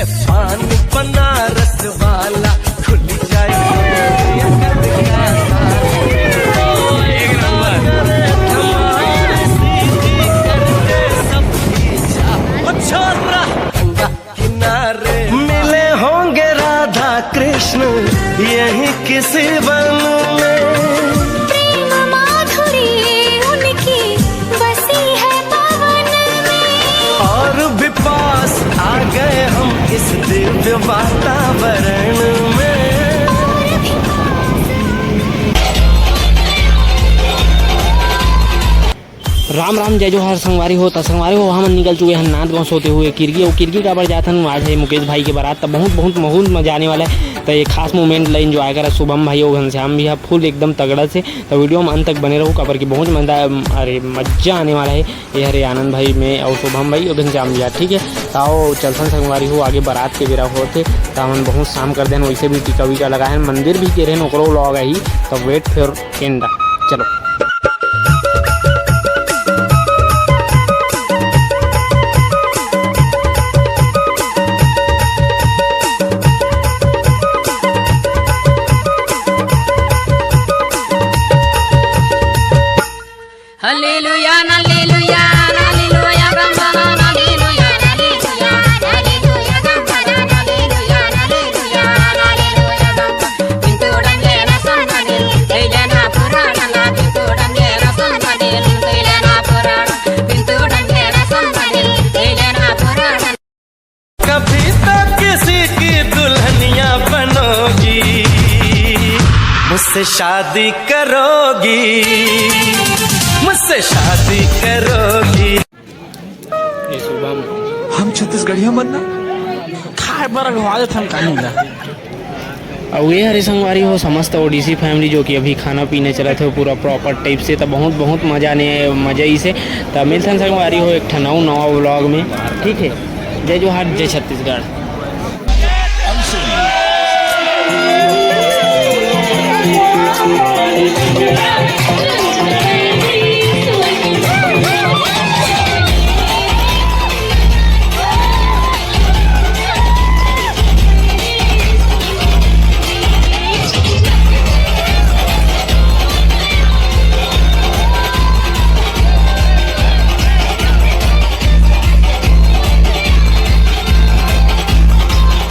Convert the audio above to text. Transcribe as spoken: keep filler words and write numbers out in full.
पान बनारस वाला खुल जाए। अच्छा, गंगा किनारे मिले होंगे राधा कृष्ण यही किसी वन में। प्रेम माधुरी उनकी बसी है पवन में। और भी पास आ गए हम इस दिव्य वातावरण में। राम राम, जय जोहार संगवारी हो। त संगवारी हो, हमन निकल चुके हन नांदगांव से होते हुए किरगी। अउ किरगी काबर जात हन, आज है मुकेश भाई के बारात। त बहुत बहुत माहौल मजा आने वाला है। त ये खास मोमेंट ला एंजॉय करा, शुभम भाई अउ घनश्याम भी है फुल एकदम तगड़ा से। त वीडियो में अंत तक बने रहू, काबर कि बहुत मजा, अरे मजा आने वाला है। ये हरे आनंद भाई, मैं अउ शुभम भाई अउ घनश्याम भी है, ठीक है। त आओ चलथन संगवारी हो, आगे बारात के बेरा होत हे, त हमन बहुत शाम कर देन, वैसे भी टीका वीका लगा है, मंदिर भी गे रहेन, ओकरो व्लॉग आही। त wait for end। चलो। Hallelujah, hallelujah, hallelujah, hallelujah, hallelujah, hallelujah, hallelujah. कभी तो किसी की दुल्हनिया बनोगी, मुझसे शादी करोगी, मुझसे शादी करोगी। ये शुभम। हम छत्तीसगढ़िया मन ना खाए बर अगवा देथन कानून ला। अउ ये हरे संगवारी हो समस्त ओडिसी फैमिली, जो कि अभी खाना पीने चलत हे पूरा प्रॉपर टाइप से, त बहुत बहुत मजा ने मजा इसे। त मिलथन संगवारी हो एक ठन अउ नवा व्लॉग में, ठीक है। जय जोहार, जय छत्तीसगढ़।